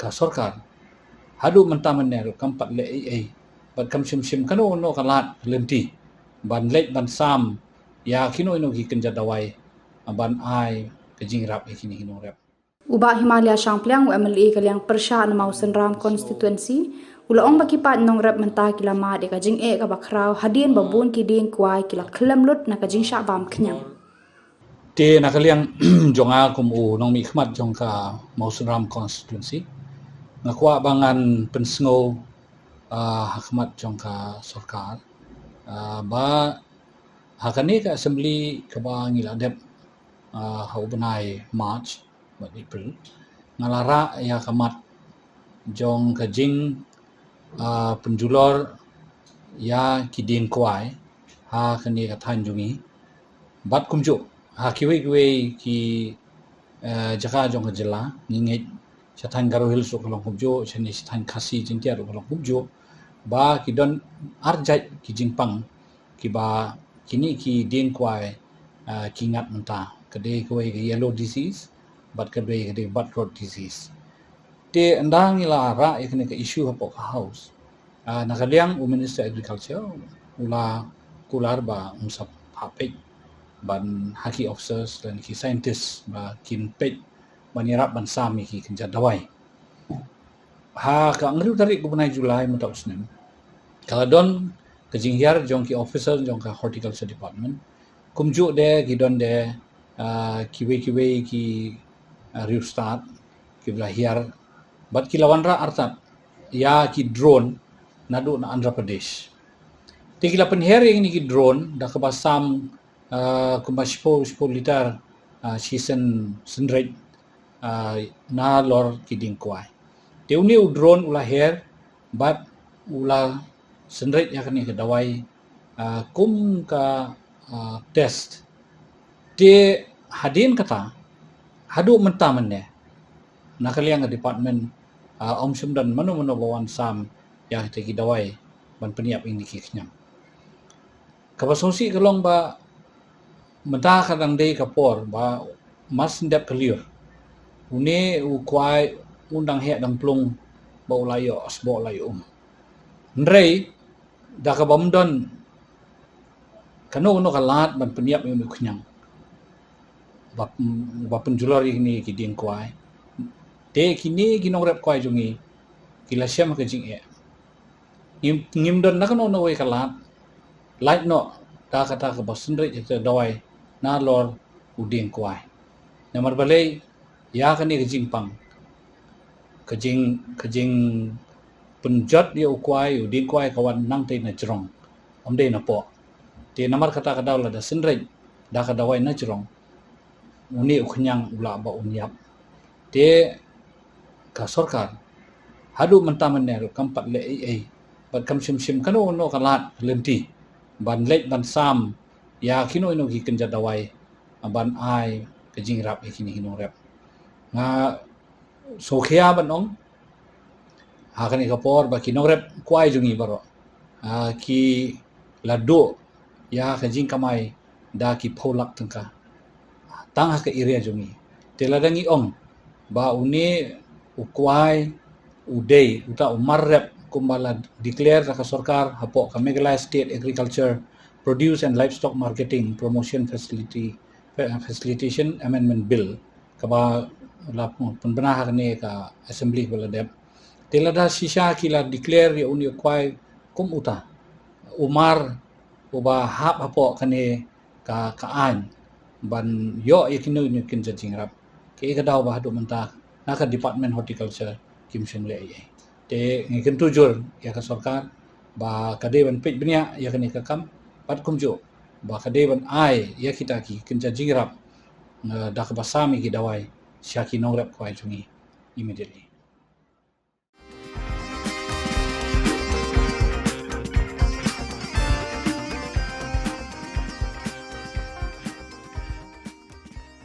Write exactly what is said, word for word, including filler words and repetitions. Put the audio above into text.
ka sorkar haduh mynta mynne ruh kam pat leh ei ei bad kam shim shim kano kano ka lad ka lynti ban leit ban sam ïa kino kino ki kynja dawai ban ai ka jingïarap ïa kine ki nongrep. U Bah Himalaya Shangpliang, u M L A ka liang pyrshah na Mawsynram constituency, u la ong ba ki paid nongrep mynta ki la mad ïa ka jingeh kaba khraw hadien ba bun ki dieng kwai ki la khlem lut na ka jingshah bam khñiang. Te na ka liang jong nga kum u nongmihkhmat jong ka Mawsynram constituency, nga kwah ba ngan pynsngew, ah, ha khmat jong ka sorkar, ah, ba ha kane ka assembly kaba ngi la dep, ah, ha u bnai March bad April, nga la rah ïa ka mat jong ka jing, ah, pynjulor ïa ki dieng kwai ha kane ka thaiñ jong ngi. Bad kumjuh ha kiwei kiwei ki, eh, jaka jong ka jylla, ngi ngeit sha thaiñ Garo Hills ruh ka long kumjuh, shane sha thaiñ Khasi Jaiñtia ruh ka long kumjuh, ba ki don ar jait ki jingpang kiba kine ki dieng kwai, ah, ki ngat mynta. Ka dei kawei ka yellow disease bad ka dei ka dei bad rot disease. Te ynda ngi la rah ïa kane ka issue hapoh ka House, ah, na ka liang u Minister Agriculture u la kular ba un sa phah peit ban ha ki officers lane ki scientist ba kin peit ban ïarap ban sam ïa ki kynja dawai. Ha ka hynriew tarik u bnai July mynta u snem, ka la don ka jinghiar jong ki officer jong ka Horticulture Department. Kumjuh de ki don de, ah, kiwei kiwei ki, ah, riewstad kiba la hiar bad ki la wanrah artat ïa ki drone naduh na Andhra Pradesh. Te ki la pynher ïa kine ki drone da kaba sam, ah, kumba shiphew, shiphew litar, ah, shisien synreit, ah, nalor ki dieng kwai. Te une u drone u la her bad u la synreit ïa kane ka dawai, ah, kum ka, ah, test. Te hadien kata haduh mynta mynne na ka liang ka department, ah, ym shym don mano mano ba wan sam ïa kata ki dawai ban pynïap ïa kine ki khñiang. Kaba sngewsih ka long ba mynta ka dang dei ka por ba mar shen dep ka lyiur, une u kwai un dang heh dang plung ba u la ïoh sboh la ïoh um. Hynrei da kaba ym don kano kano ka lad ban pynïap ïa une u khñiang ba, ba pynjulor ïa kine ki dieng kwai, te kine ki nongrep kwai jong ngi ki la shem ha ka jingeh. Ngim, ngim don na kano kano kawei ka lad lait noh da kata kaba synreit ïa ka dawai nalor u dieng kwai. Namar balei? Ïa kane ka jingpang, ka jing, ka jingpynjot ïa u kwai, u dieng kwai ka wan nangtei na jrong, ym dei na poh. Te namar kata ka daw lada synreit da ka dawai na jrong, une u khñiang u lah ba un ïap. Te ka sorkar haduh mynta mynne ruh kam pat leh ei ei bad kam shim shim kano kano ka lad ka lynti ban leit ban sam ïa kino kino ki kynja dawai ban ai ka jingïarap ïa kine ki nongrep. Nga sngewkhia ban ong ha kane ka por ba ki nongrep kwai jong ngi baroh, ah, ki la duh ïa ka jingkamai da ki phew lak tyngka tang ha ka area jong ngi. Te lada ngi ong ba une u kwai u dei uta u mar rep kumba la declare da ka sorkar hapoh ka Meghalaya State Agriculture Produce and Livestock Marketing Promotion Facility, Fa-, Facilitation Amendment Bill, kaba la pyn-, pynbna ha kane ka assembly kaba la dep. Te lada shisha ki la declare ïa une u kwai kum uta u mar uba hap hapoh kane ka, ka aiñ ban ïoh ïa kino kino ki kynja jingïarap, kaei ka daw ba haduh mynta na ka Department Horticulture kim shym leh ei ei. Te ngi kyntu jur ïa ka sorkar ba ka dei ban peit bniah ïa kane ka kam bad kumjuh ba ka dei ban ai ïa kita ki kynja jingïarap, eh, da kaba sam ïa ki dawai sha ki nongrep kwai jong ngi immediately.